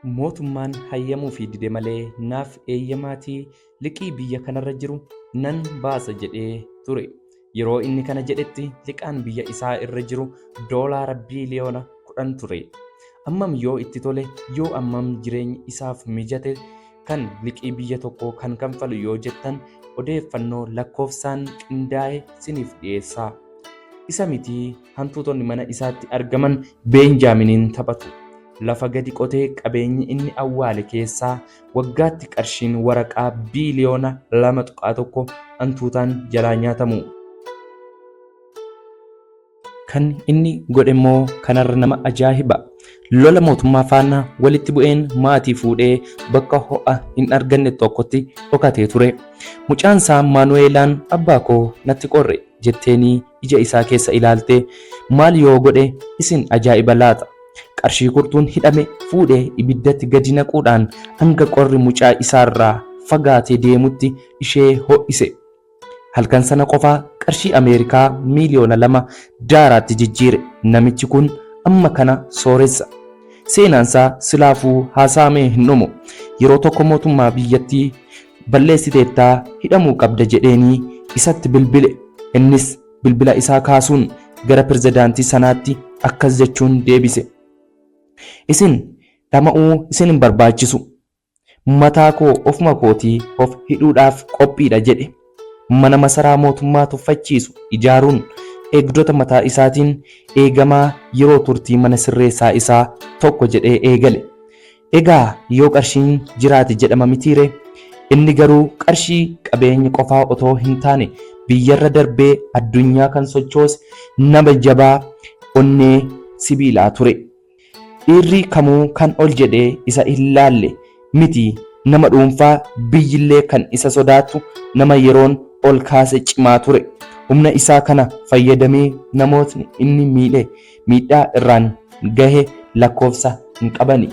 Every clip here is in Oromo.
Mootummaan hayyamuufii dide malee naaf eeyyamaatii liqii biyya kanarra jiru nan baasa jedhee ture. Yeroo inni kana jedhetti liqaan biyya isaa irra jiru doolaara biiliyoona 10 ture. Ammam yoo itti tole, yoo ammam jireenyi isaaf mijate kan liqii biyya tokkoo kan kanfalu yoo jettan odeeffannoo lakkoofsaan qindaa'e siniif dhiyeessaa. Isa mitii hantuutonni mana isaatti argaman Beenjaaminiin taphatu. Lafa gadi qotee qabeenyi inni awwaale keessaa waggaatti qarshiin waraqaa biiliyoona 2.1 hantuutaan jalaa nyaatamu. Kan inni godhemmoo kanarra nama ajaahiba. Lola mootummaa faana walitti bu'een maatii fuudhee bakka ho'a hin arganne tokkotti dhokatee ture. Mucaansaa Maanuweelaan abbaa koo natti qorre jetteenii ija isaa keessa ilaaltee maal yoo godhe isin ajaa'iba laata? Qarshii kurtuun hidhame fuudhee ibiddatti gadi naquudhaan hanga qorri mucaa isaarraa fagaatee deemutti ishee ho'ise. Halkan sana qofaa qarshii Ameerikaa miiliyoona 2 daaraatti jijjiire. Namichi kun amma kana sooressa. Seenaansaa silaafuu haasa'amee hin dhumu. Yeroo tokko mootummaa biyyattii balleessiteettaa hidhamuu qabda jedheenii isatti bilbile. Innis bilbila isaa kaasuun gara pirezidaantii sanaatti akkas jechuun deebise. Isin dhama'uu isin hin barbaachisu. Mataa koo ofuma kootii of hidhuudhaaf qophiidha jedhe. Mana masaraa mootummaa tuffachiisu ijaaruun eegdota mataa isaatiin eegamaa yeroo turtii mana sirreessaa isaa tokko jedhee eegale. Egaa yoo qarshiin jiraate jedhama mitiiree? Inni garuu qarshii qabeenya qofaa otoo hin taane biyyarra darbee addunyaa kan sochoose nama jabaa onnee sibiilaa ture. Dhiirri kamuu kan ol jedhee isa hin laalle miti nama dhuunfaa biyyillee kan isa sodaattu nama yeroon ol kaase cimaa ture. Humna isaa kana fayyadamee namootni inni miidhe miidhaa irraan gahe lakkoofsa hin qabani.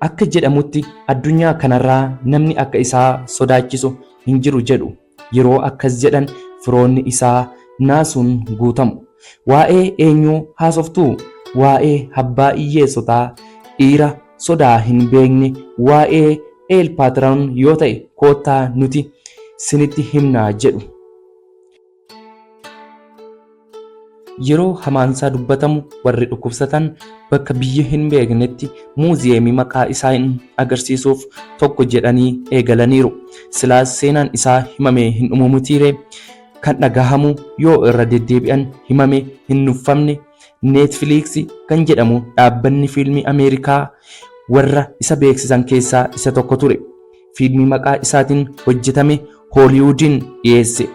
Akka jedhamutti addunyaa kanarraa namni akka isaa sodaachisu hin jiru jedhu. Yeroo akkas jedhan firoonni isaa naasuun guutamu. Waa'ee eenyuu haasoftuu? Waa'ee abbaa hiyyeessotaa, dhiira sodaa hin beekne, waa'ee Eel Paatiraon yoo ta'e koottaa nuti sinitti himnaa jedhu. Yeroo hamaansaa dubbatamu warri dhukkubsatan bakka biyyi hin beeknetti muuziyeemii maqaa isaan agarsiisuuf tokko jedhanii eegalaniiru. Silaas seenaan isaa himamee hin dhumu mitiiree? Kan dhagahamu yoo irra deddeebi'an himame hin nuffamne Neetfiliiksi kan jedhamu dhaabbanni fiilmii Ameerikaa warra isa beeksisan keessaa isa tokko ture. Fiilmii maqaa isaatiin hojjetame Hooliwuudiin dhiyeesse.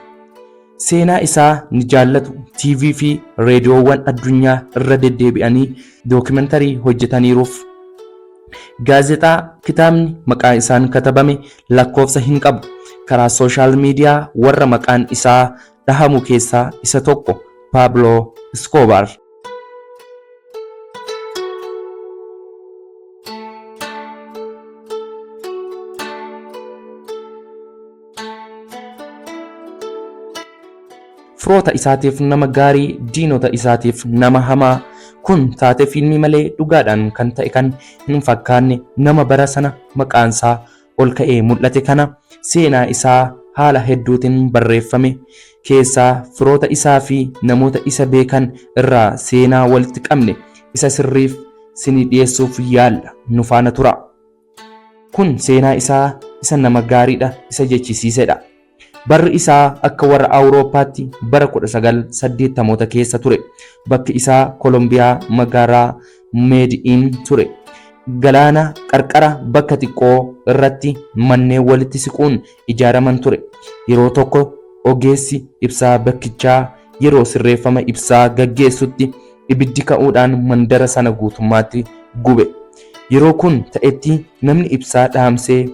Seenaa isaa ni jaallatu. TV fi reediyoowwan addunyaa irra deddeebi'anii dookimantarii hojjetaniiruuf. Gaazexaa, kitaabni maqaa isaan katabame lakkoofsa hin qabu. Karaa sooshaal miidiyaa warra maqaan isaa dhahamu keessaa isa tokko Paabloo Iskoobaar. Firoota isaatiif nama gaarii, diinota isaatiif nama hamaa. Kun taatee fiilmii malee dhugaadhaan kan ta'e kan hin fakkaanne nama bara sana maqaansaa ol ka'ee mul'ate kana seenaa isaa haala hedduutiin barreeffame keessaa firoota isaa fi namoota isa beekan irraa seenaa walitti qabne isa sirriif sinii dhiyeessuuf yaalla. Nu faana turaa. Kun seenaa isaa isa nama gaariidha isa jechisiisedha. Barri isaa akka warra Awurooppaatti bara 1980moota keessa ture. Bakki isaa Kolombiyaa magaalaa Meedi'iin ture. Galaana qarqara bakka xiqqoo irratti manneen walitti siquun ijaaraman ture. Yeroo tokko ogeessi ibsaa bakkichaa yeroo sirreeffama ibsaa gaggeessutti ibiddi ka'uudhaan mandara sana guutummaatti gube. Yeroo kun ta'etti namni ibsaa dhaamsee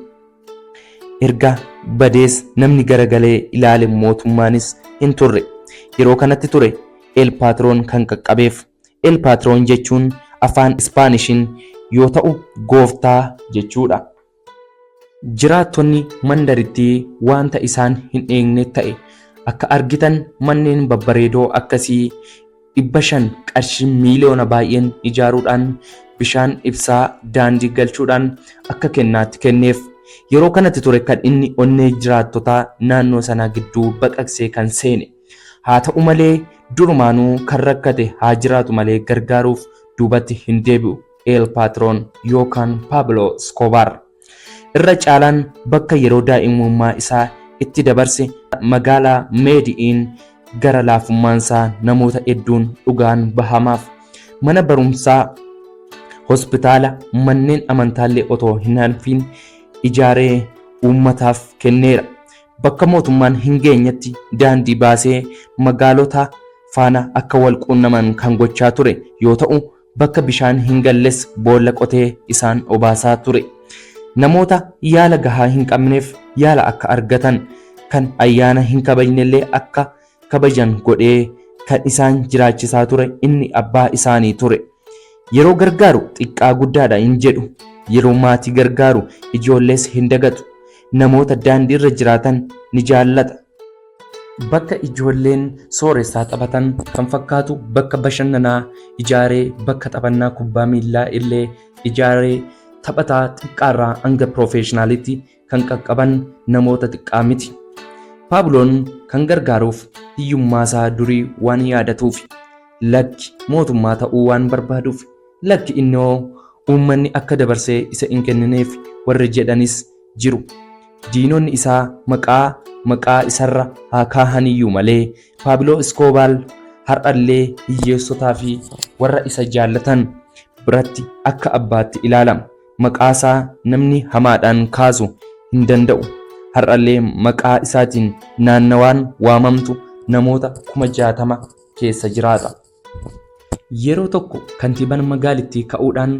erga badees namni garagalee ilaale mootummaanis hin turre. Yeroo kanatti ture El Patroon kan qaqqabeef. El Patroon jechuun afaan Ispaanishiin yoo ta'u gooftaa jechuudha. Jiraattonni mandarittii waanta isaan hin eegne ta'e. Akka argitan manneen babbareedoo akkasii 500 qarshii miiliyoona baay'een ijaaruudhaan bishaan, ibsaa, daandii galchuudhaan akka kennaatti kenneef. Yeroo kanatti ture kan inni onnee jiraattotaa naannoo sanaa gidduu baqaqsee kan seene. Haa ta'u malee durumaanuu kan rakkate haa jiraatu malee gargaaruuf duubatti hin deebi'u El Patron yookaan Pablo Escobar. Irra caalaan bakka yeroo daa'imummaa isaa itti dabarse magaalaa Meedi'iin gara laafummaansaa namoota hedduun dhugaan bahamaaf. Mana barumsaa, hospitaala, manneen amantaallee otoo hin hafiin ijaaree uummataaf kenneera. Bakka mootummaan hin geenyetti daandii baasee magaalota faana akka wal quunnaman kan gochaa ture yoo ta'u, bakka bishaan hin galles boolla qotee isaan obaasaa ture. Namoota yaala gahaa hin qabneef yaala akka argatan, kan ayyaana hin kabajnellee akka kabajan godhee kan isaan jiraachisaa ture inni abbaa isaanii ture. Yeroo gargaaru xiqqaa guddaadha hin jedhu. Yeroo maatii gargaaru ijoollees hin dagatu. Namoota daandiirra jiraatan ni jaallata. Bakka ijoolleen sooressaa taphatan kan fakkaatu bakka bashannanaa ijaaree bakka taphannaa kubbaa miillaa illee ijaaree taphataa xiqqaarraa hanga piroofeeshinaalitti kan qaqqaban namoota xiqqaa miti. Paabloon kan gargaaruuf hiyyummaasaa durii waan yaadatuufi. Lakki mootummaa ta'uu waan barbaaduuf. Lakki innoo uummanni akka dabarsee isa hin kennineef warri jedhanis jiru. Diinonni isaa maqaa maqaa isarra haa kaahaniyyuu malee Paabiloo Iskoobaal har'allee hiyyeessotaa fi warra isa jaallatan biratti akka abbaatti ilaalama. Maqaasaa namni hamaadhaan kaasu hin danda'u. Har'allee maqaa isaatiin naannawaan waamamtu namoota 60,000 keessa jiraata. Yeroo tokko kantiibaan magaalittii ka'uudhaan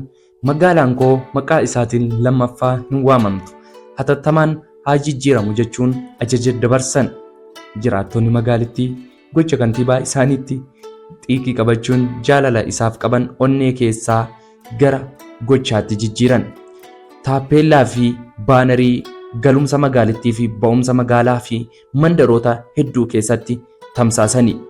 magaalaan koo maqaa isaatiin lammaffaa hin waamamtu, hatattamaan haa jijjiiramu jechuun ajaja dabarsan. Jiraattonni magaalittii gocha kantiibaa isaaniitti xiiqii qabachuun jaalala isaaf qaban onnee keessaa gara gochaatti jijjiiran. Taappeellaa fi baanarii galumsa magaalittii fi ba'umsa magaalaa fi mandaroota hedduu keessatti tamsaasani.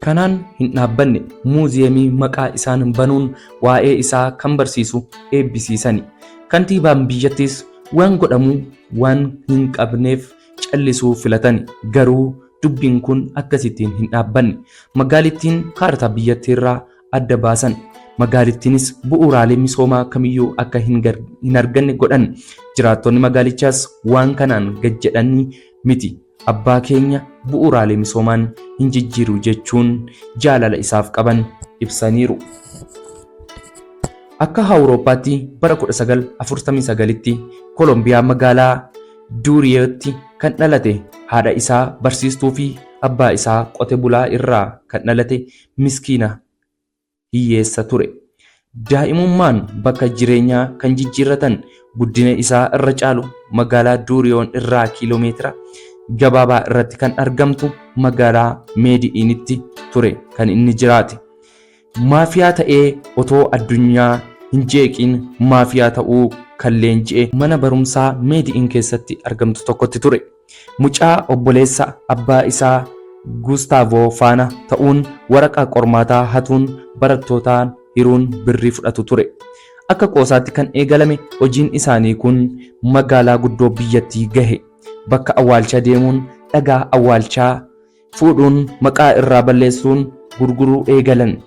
Kanaan hin dhaabbanne muuziyeemii maqaa isaan banuun waa'ee isaa kan barsiisu eebbisiisani. Kantiibaan biyyattiis waan godhamu waan hin qabneef callisuu filatani. Garuu dubbiin kun akkasittiin hin dhaabbanne. Magaalittiin kaartaa biyyattiirraa adda baasan. Magaalittiinis bu'uuraalee misoomaa kamiyyuu akka hin arganne godhan. Jiraattonni magaalichaas waan kanaan gad jedhanii miti. Abbaa keenya bu'uuraalee misoomaan hin jijjiiru jechuun jaalala isaaf qaban ibsaniiru. Akka Awurooppaatti bara 1949tti Kolombiyaa magaalaa Duuriyootti kan dhalate haadha isaa barsiistuu fi abbaa isaa qote bulaa irraa kan dhalate miskiina hiyyeessa ture. Daa'imummaan bakka jireenyaa kan jijjiirratan guddina isaa irra caalu magaalaa Duuriyoon irraa kiiloomeetira gabaabaa irratti kan argamtu magaalaa Meedi'iinitti ture kan inni jiraate. Maafiyaa ta'ee otoo addunyaa hin jeeqiin maafiyaa ta'uu kan leenji'e mana barumsaa Meedi'iin keessatti argamtu tokkotti ture. Mucaa obboleessa abbaa isaa Gustaavoo faana ta'uun waraqaa qormaataa hatuun barattootaan hiruun birrii fudhatu ture. Akka qoosaatti kan eegalame hojiin isaanii kun magaalaa guddoo biyyattii gahe. Bakka awwaalchaa deemuun dhagaa awwaalchaa fuudhuun maqaa irraa balleessuun gurguruu eegalan.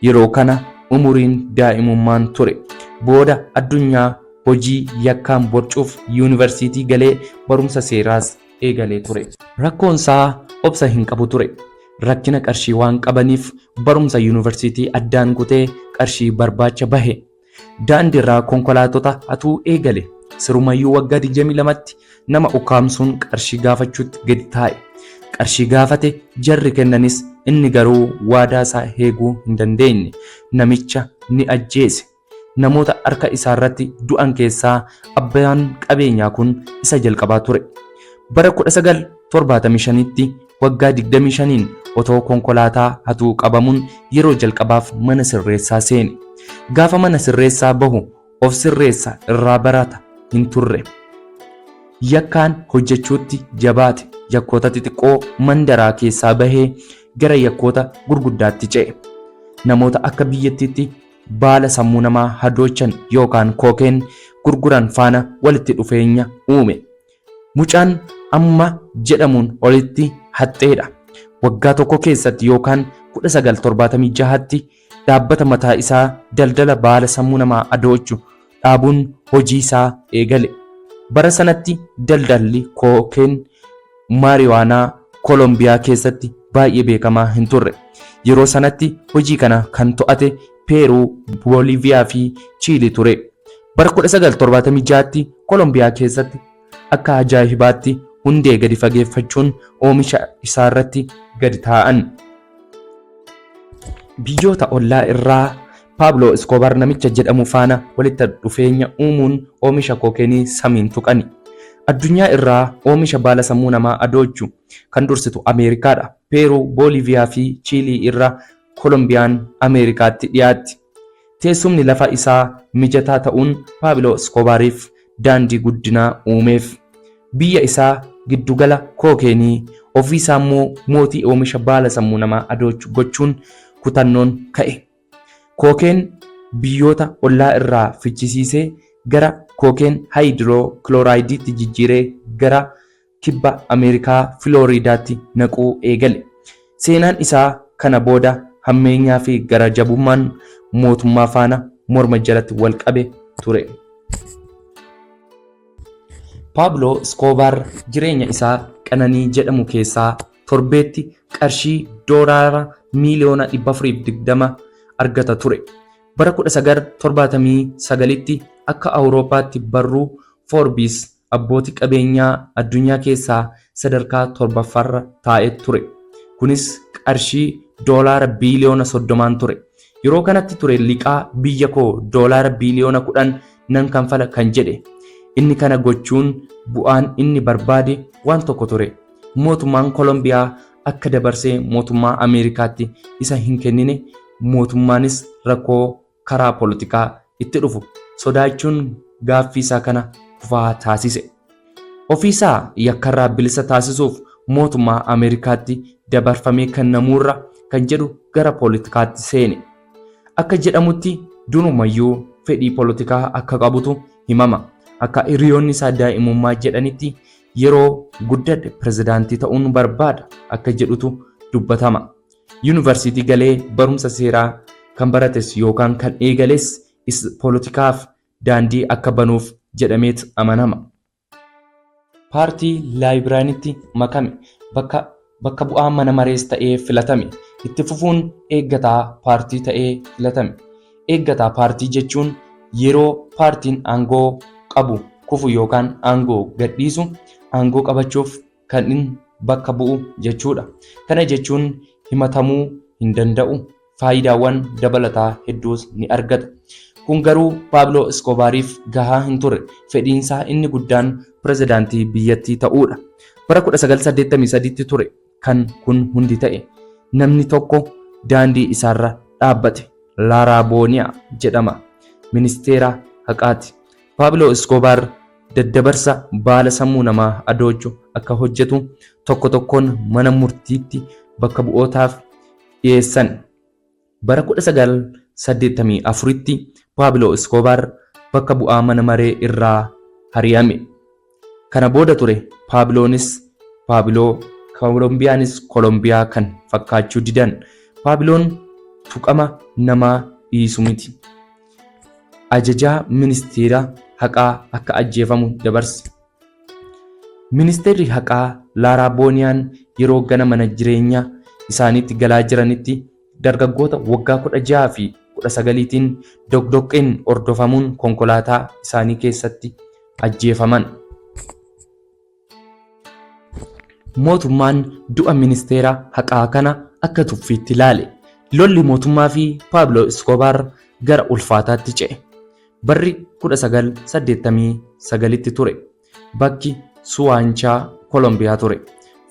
Yeroo kana umuriin daa'imummaan ture. Booda addunyaa hojii yakkaan borcuuf yuunivarsiitii galee barumsa seeraas eegalee ture. Rakkoonsaa obsa hin qabu ture. Rakkina qarshii waan qabaniif barumsa yuunivarsiitii addaan kutee qarshii barbaacha bahe. Daandiirraa konkolaatota hatuu eegale. Sirumayyuu waggaa 22tti nama ukkaamsuun qarshii gaafachuutti gadi taa'e. Qarshii gaafate jarri kennanis inni garuu waadaa isaa eeguu hin dandeenye. Namicha ni ajjeese. Namoota harka isaarratti du'an keessaa abbaan qabeenyaa kun isa jalqabaa ture. Bara 1975tti waggaa 25n otoo konkolaataa hatuu qabamuun yeroo jalqabaaf mana sirreessaa seene. Gaafa mana sirreessaa bahu of sirreessa irraa barata hin turre. Yakkaan hojjechuutti jabaate. Yakkoota xixiqqoo mandaraa keessaa bahee gara yakkoota gurguddaatti ce'e. Namoota akka biyyattiitti baala sammuu namaa hadoochan yookaan kookeen gurguran faana walitti dhufeenya uume. Mucaan amma jedhamuun olitti haxxeedha. Waggaa tokko keessatti yookaan 1976tti dhaabbata mataa isaa daldala baala sammuu namaa adoochu dhaabuun hojii isaa eegale. Bara sanatti daldalli kookeen maariwaanaa Kolombiyaa keessatti baay'ee beekamaa hin turre. Yeroo sanatti hojii kana kan to'ate Peeruu, Booliiviyaa fi Chiilii ture. Bara 1976tti Kolombiyaa keessatti akka ajaa'ibaatti hundee gadi fageeffachuun oomisha isaarratti gadi taa'an. Biyyoota ollaa irraa Paabloo Iskoobaar namicha jedhamu faana walitti dhufeenya uumuun oomisha kookeenii samiin tuqani. Addunyaa irraa oomisha baala sammuu namaa adoochu kan dursitu Ameerikaadha. Peeruu, Booliiviyaa fi Chiilii irra Kolombiyaan Ameerikaatti dhiyaatti. Teessumni lafa isaa mijataa ta'uun Paabloo Iskoobaariif daandii guddinaa uumeef. Biyya isaa giddugala kookeenii, ofiisaa immoo mootii oomisha baala sammuu namaa adoochu gochuun kutannoon ka'e. Kookeen biyyoota ollaa irraa fichisiisee gara kookeen haayidiroo kilooraayidiitti jijjiiree gara kibba Ameerikaa Filooriidaatti naquu eegale. Seenaan isaa kana booda hammeenyaa fi gara jabummaan mootummaa faana morma jalatti wal qabe ture. Paabloo Iskoobaar jireenya isaa qananii jedhamu keessaa torbeetti qarshii doolaara miiliyoona 420 argata ture. Bara 1979tti akka Awurooppaatti barruu Forbes abbootii qabeenyaa addunyaa keessaa sadarkaa torbaffaarra taa'ee ture. Kunis qarshii doolaara biiliyoona 30n ture. Yeroo kanatti ture liqaa biyya koo doolaara biiliyoona 10 nan kanfala kan jedhe. Inni kana gochuun bu'aan inni barbaade waan tokko ture. Mootummaan Kolombiyaa akka dabarsee mootummaa Ameerikaatti isa hin kennine, mootummaanis rakkoo karaa polotikaa itti dhufu sodaachuun gaaffiisaa kana kufaa taasise. Ofiisaa yakkarraa bilisa taasisuuf mootummaa Ameerikaatti dabarfamee kennamuurra kan jedhu gara poolitikaatti seene. Akka jedhamutti durumayyuu fedhii polotikaa akka qabutu himama. Akka hiriyoonni isaa daa'imummaa jedhanitti yeroo guddadhe pirezidaantii ta'uun barbaada akka jedhutu dubbatama. Yuunivarsiitii galee barumsa seeraa kan barates yookaan kan eegales poolotikaaf daandii akka banuuf jedhameet amanama. Paartii Laayibiraanitti makame. Bakka bakka bu'aa mana marees ta'ee filatame. Itti fufuun eeggataa paartii ta'ee filatame. Eeggataa paartii jechuun yeroo paartiin aangoo qabu kufu yookaan aangoo gadhiisu aangoo qabachuuf kan inni bakka bu'u jechuudha. Kana jechuun himatamuu hin danda'u. Faayidaawwan dabalataa hedduus ni argata. Kun garuu Paabloo Iskoobaariif gahaa hin turre. Fedhiinsaa inni guddaan pirezidaantii biyyattii ta'uudha. Bara 1983tti ture kan kun hundi ta'e. Namni tokko daandii isaarra dhaabbate. Laaraa Booniyaa jedhama. Ministeera haqaati. Paabloo Iskoobaar daddabarsa baala sammuu namaa adoochu akka hojjetu tokko tokkoon mana murtiitti bakka bu'ootaaf dhiyeessan. Bara 1984tti Paabloo Iskoobaar bakka bu'aa mana maree irraa hari'ame. Kana booda ture Paabloonis Paabloo, Kolombiyaanis Kolombiyaa kan fakkaachuu didan. Paabloon tuqama namaa dhiisu miti. Ajajaa ministeera haqaa akka ajjeefamu dabarse. Ministeerri haqaa Laaraa Booniyaan yeroo gana mana jireenya isaaniitti galaa jiranitti dargaggoota waggaa 16 fi 19tiin doqdoqqeen hordofamuun konkolaataa isaanii keessatti ajjeefaman. Mootummaan du'a ministeera haqaa kana akka tuffiitti ilaale. Lolli mootummaa fi Paabloo Iskoobaar gara ulfaataatti ce'e. Barri 1989tti ture. Bakki Suwaanchaa Kolombiyaa ture.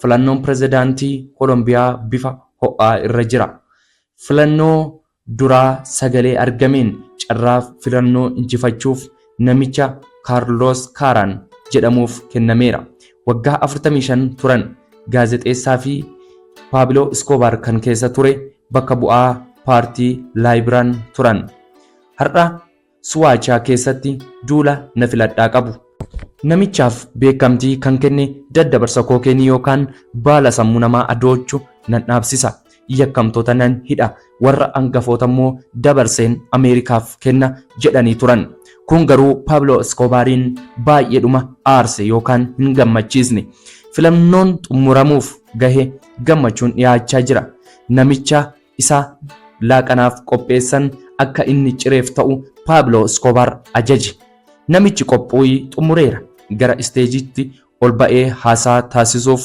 Filannoon pirezidaantii Kolombiyaa bifa ho'aa irra jira. Filannoo duraa sagalee argameen carraa filannoo injifachuuf namicha Kaarlos Kaaraan jedhamuuf kennameera. Waggaa 45 turan gaazexeessaa fi Paabiloo Iskoobaar kan keessa ture bakka bu'aa paartii Laayibiraan turan. Har'a Suwaachaa keessatti duula na filadhaa qabu. Namichaaf beekamtii kan kenne daddabarsa kookeenii yookaan baala sammuu namaa adoochu nan dhaabsisa. Yakkamtoota nan hidha, warra angafoota immoo dabarseen Ameerikaaf kenna jedhanii turan. Kun garuu Paabloo Iskoobaariin baay'eedhuma aarse yookaan hin gammachiisne. Filannoon xumuramuuf gahe gammachuun dhiyaachaa jira. Namicha isa laaqanaaf qopheessan akka inni cireef ta'u Paabloo Iskoobaar ajaje. Namichi qophuuyi xumureera. Gara isteejiitti ol ba'ee haasaa taasisuuf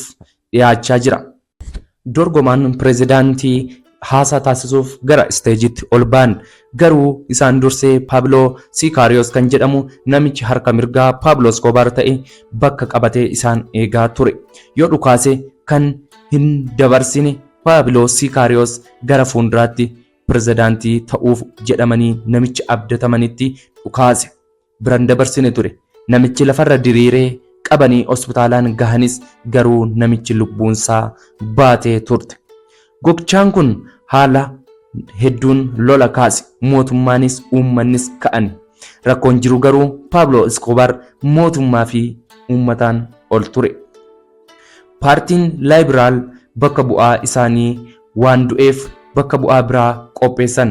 dhiyaachaa jira. Dorgomaan pireezidaantii haasaa taasisuuf gara isteejiitti ol ba'an. Garuu isaan dursee Paabloo Siikaariyoos kan jedhamu namichi harka mirgaa Paabloo Iskoobaar ta'e bakka qabatee isaan eegaa ture. Yoo dhukaase kan hin dabarsine Paabloo Siikaariyoos gara fuulduraatti pireezidaantii ta'uuf jedhamanii namicha abdatamanitti dhukaase. Biran dabarsine ture. Namichi lafarra diriiree qabanii hospitaalaan gahanis garuu namichi lubbuunsaa baatee turte. Gochaan kun haala hedduun lola kaase. Mootummaanis uummannis ka'ani. Rakkoon jiru garuu Paabloo Iskoobaar mootummaa fi uummataan ol ture. Paartiin Laayibiraal bakka bu'aa isaanii waan du'eef bakka bu'aa biraa qopheessan.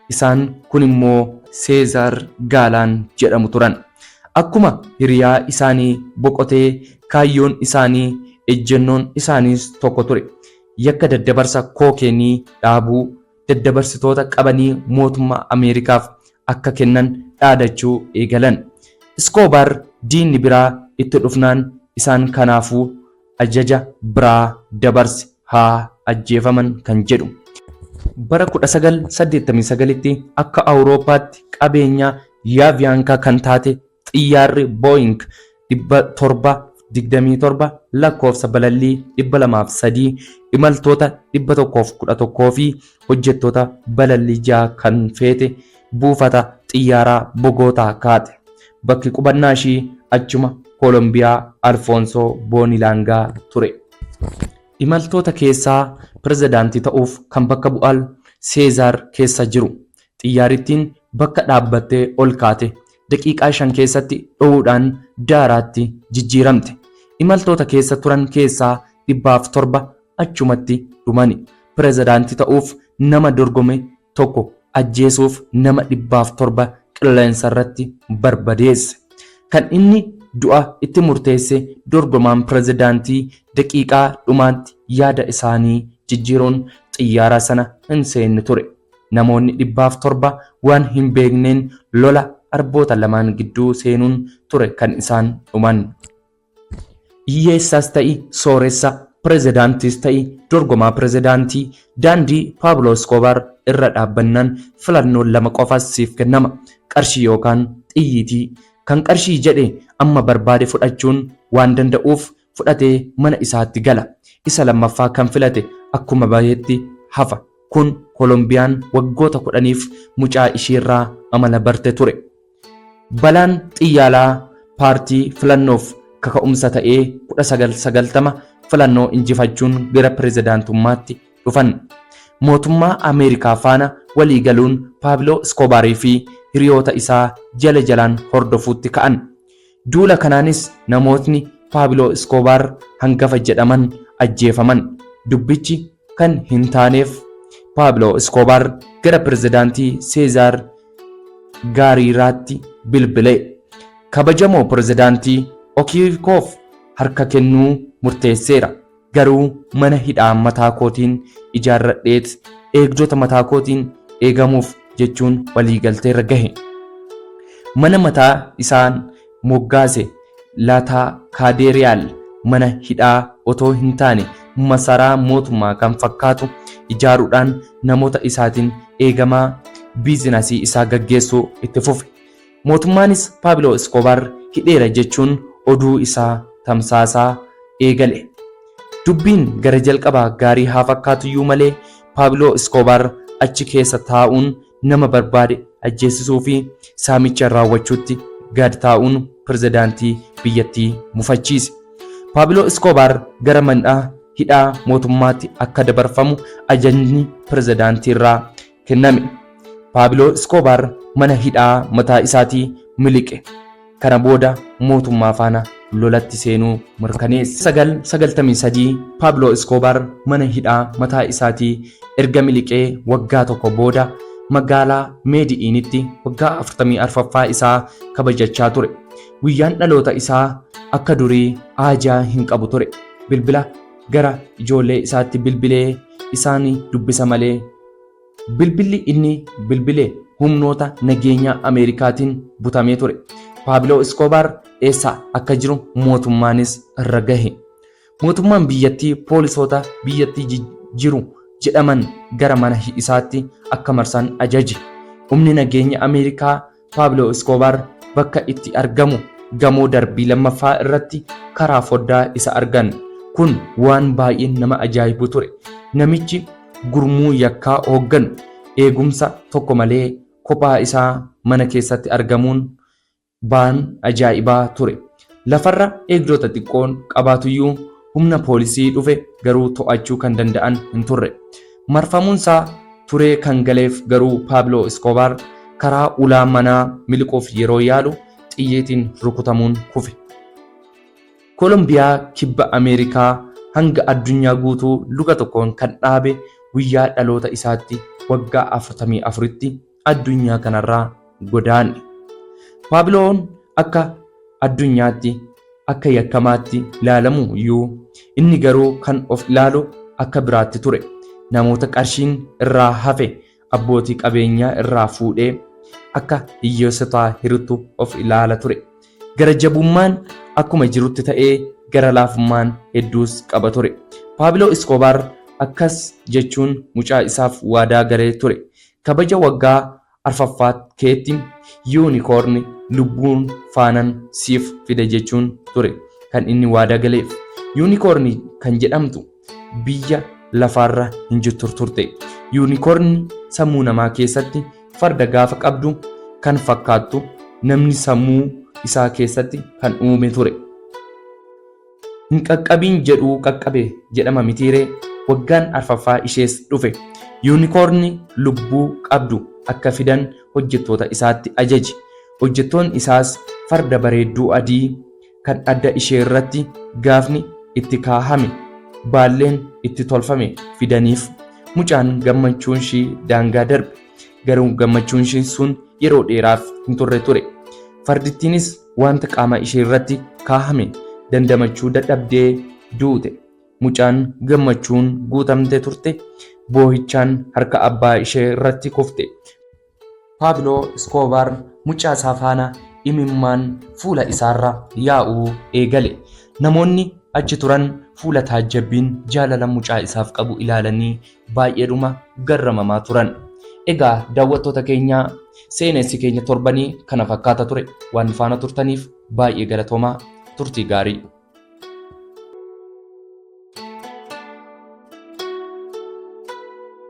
Isaan kun immoo Seezaar Gaalaan jedhamu turan. Akkuma hiriyaa isaanii boqotee kaayyoon isaanii ejjennoon isaaniis tokko ture. Yakka daddabarsa kookeenii dhaabuu, daddabarsitoota qabanii mootummaa Ameerikaaf akka kennan dhaadachuu eegalan. Iskoobaar diinni biraa itti dhufnaan isaan kanaafuu ajaja biraa dabarse haa ajjeefaman kan jedhu. Bara 1989tti akka Awurooppaatti qabeenya Yaaviyaankaa kan taate xiyyaarri Boeing 727 lakkoofsa balallii 203 imaltoota 111 fi hojjettoota balallii 6 kan feete buufata xiyyaaraa Bogootaa kaate. Bakki qubannaa ishii achuma Koolombiyaa Alfoonsoo Boonilaangaa ture. Imaltoota keessaa pirezidaantii ta'uuf kan bakka bu'al Seezaar keessa jiru. Xiyyaarittiin bakka dhaabbattee ol kaate daqiiqaa 5 keessatti dho'uudhaan daaraatti jijjiiramte. Imaltoota keessa turan keessaa 107 achumatti dhumani. Pirezidaantii ta'uuf nama dorgome tokko ajjeesuuf nama 107 qilleensarratti barbadeesse. Kan inni du'a itti murteesse dorgomaan pirezidaantii daqiiqaa dhumaatti yaada isaanii jijjiiruun xiyyaara sana hin seenne ture. Namoonni 107 waan hin beekneen lola arboota lamaan gidduu seenuun ture kan isaan dhuman. Hiyyeessaas ta'i sooressa, pirezidaantiis ta'i dorgomaa pirezidaantii daandii Paabloo Iskoobaar irra dhaabbannaan filannoon lama qofa siif kennama. Qarshii yookaan xiyyiitii. Kan qarshii jedhe amma barbaade fudhachuun waan danda'uuf fudhatee mana isaatti gala. Isa lammaffaa kan filate akkuma bahetti hafa. Kun Kolombiyaan waggoota 10f mucaa ishiirraa amala barte ture. Balaan xiyyaalaa paartii filannoof kaka'umsa ta'ee 1990 filannoo injifachuun gara pirezidaantummaatti dhufan. Mootummaa Ameerikaa faana walii galuun Paabiloo Iskoobaarii fi hiriyoota isaa jala jalaan hordofuutti ka'an. Duula kanaanis namootni Paabiloo Iskoobaar hangafa jedhaman ajjeefaman. Dubbichi kan hin taaneef Paabiloo Iskoobaar gara pirezidaantii Seezaar Gaariiraatti bilbile. Kabajamoo pirezidaantii Okiikoof harka kennuu murteesseera. Garuu mana hidhaa mataa kootiin ijaarradheet eegdota mataa kootiin eegamuuf jechuun waliigalteerra gahe. Mana mataa isaan moggaase Laataa Kaadeeriyaal mana hidhaa otoo hin taane masaraa mootummaa kan fakkaatu ijaaruudhaan namoota isaatiin eegamaa biizinasii isaa gaggeessuu itti fufe. Mootummaanis Paabiloo Iskoobaar hidheera jechuun oduu isaa tamsaasaa eegale. Dubbiin gara jalqabaa gaarii haa fakkaatuyyuu malee Paabiloo Iskoobaar achi keessa taa'uun nama barbaade ajjeesisuu fi saamicha raawwachuutti gad taa'uun pirezidaantii biyyattii mufachiise. Paabiloo Iskoobaar gara mana hidhaa mootummaatti akka dabarfamu ajajni pirezidaantiirraa kenname. Paabiloo Iskoobaar mana hidhaa mataa isaatii miliqe. Kana booda mootummaa faana lolatti seenuu mirkaneesse. 993 Paabloo Iskoobaar mana hidhaa mataa isaatii erga miliqee waggaa tokko booda magaalaa Meedi'iinitti waggaa 44ffaa isaa kabajachaa ture. Guyyaan dhaloota isaa akka durii aajaa hin qabu ture. Bilbila gara ijoollee isaatti bilbilee isaan dubbisa malee Bilbilli inni bilbile humnoota nageenyaa Ameerikaatiin butamee ture. Paabiloo Iskoobaar eessa akka jiru mootummaanis irra gahe. Mootummaan biyyattii poolisoota biyyattii jiru jedhaman gara mana isaatti akka marsan ajaje. Humni nageenya Ameerikaa Paabloo Iskoobaar bakka itti argamu gamoo darbii lammaffaa irratti karaa foddaa isa argan. Kun waan baay'ee nama ajaa'ibu ture. Namichi gurmuu yakkaa hoogganu eegumsa tokko malee kophaa isaa mana keessatti argamuun baan ajaa'ibaa ture. Lafarra eegdota xiqqoon qabaatuyyuu humna poolisii dhufe garuu to'achuu kan danda'an hin turre. Marfamuunsaa turee kan galeef garuu Paabloo Iskoobaar karaa ulaa manaa miliquuf yeroo yaalu xiyyiitiin rukutamuun kufe. Kolombiyaa Kibba Ameerikaa hanga addunyaa guutuu luka tokkoon kan dhaabe guyyaa dhaloota isaatti waggaa 44tti addunyaa kanarraa godaane. Paabiloon akka addunyaatti akka yakkamaatti ilaalamu iyyuu inni garuu kan of ilaalu akka biraatti ture. Namoota qarshiin irraa hafe abbootii qabeenyaa irraa fuudhee akka hiyyeessotaa hirutu of ilaala ture. Gara jabummaan akkuma jirutti ta'ee gara laafummaan hedduus qaba ture. Paabiloo Iskoobaar akkas jechuun mucaa isaaf waadaa galee ture. Kabaja waggaa arfaffaa keetti yuunikoorni lubbuun faanan siif fida jechuun ture kan inni waadaa galeef. Yuunikoorni kan jedhamtu biyya lafaarra hin jirtu turte. Yuunikoorni sammuu namaa keessatti farda gaafa qabdu kan fakkaattu namni sammuu isaa keessatti kan uume ture. Hin qaqqabiin jedhuu qaqqabe jedhama mitiiree waggaan arfaffaa ishees dhufe. Yuunikoorni lubbuu qabdu akka fidan hojjettoota isaatti ajaje. Hojjettoonni isaas farda bareedduu adii kan adda ishee irratti gaafni itti kaahame baalleen itti tolfame fidaniif. Mucaan gammachuun ishii daangaa darbe. Garuu gammachuun ishii sun yeroo dheeraaf hin turre ture. Fardittiinis wanta qaama ishee irratti kaahame dandamachuu dadhabdee duute. Mucaan gammachuun guutamte turte boohichaan harka abbaa ishee irratti kufte. Paabloo Iskoobaar mucaa isaa faana imimmaan fuula isaarra yaa'uu eegale. Namoonni achi turan fuula taajjabbiin jaalala mucaa isaaf qabu ilaalanii baay'eedhuma garramamaa turan. Egaa daawwattoota keenya seenessi keenya torbanii kana fakkaata ture. Waan faana turtaniif baay'ee galatoomaa turtii gaarii.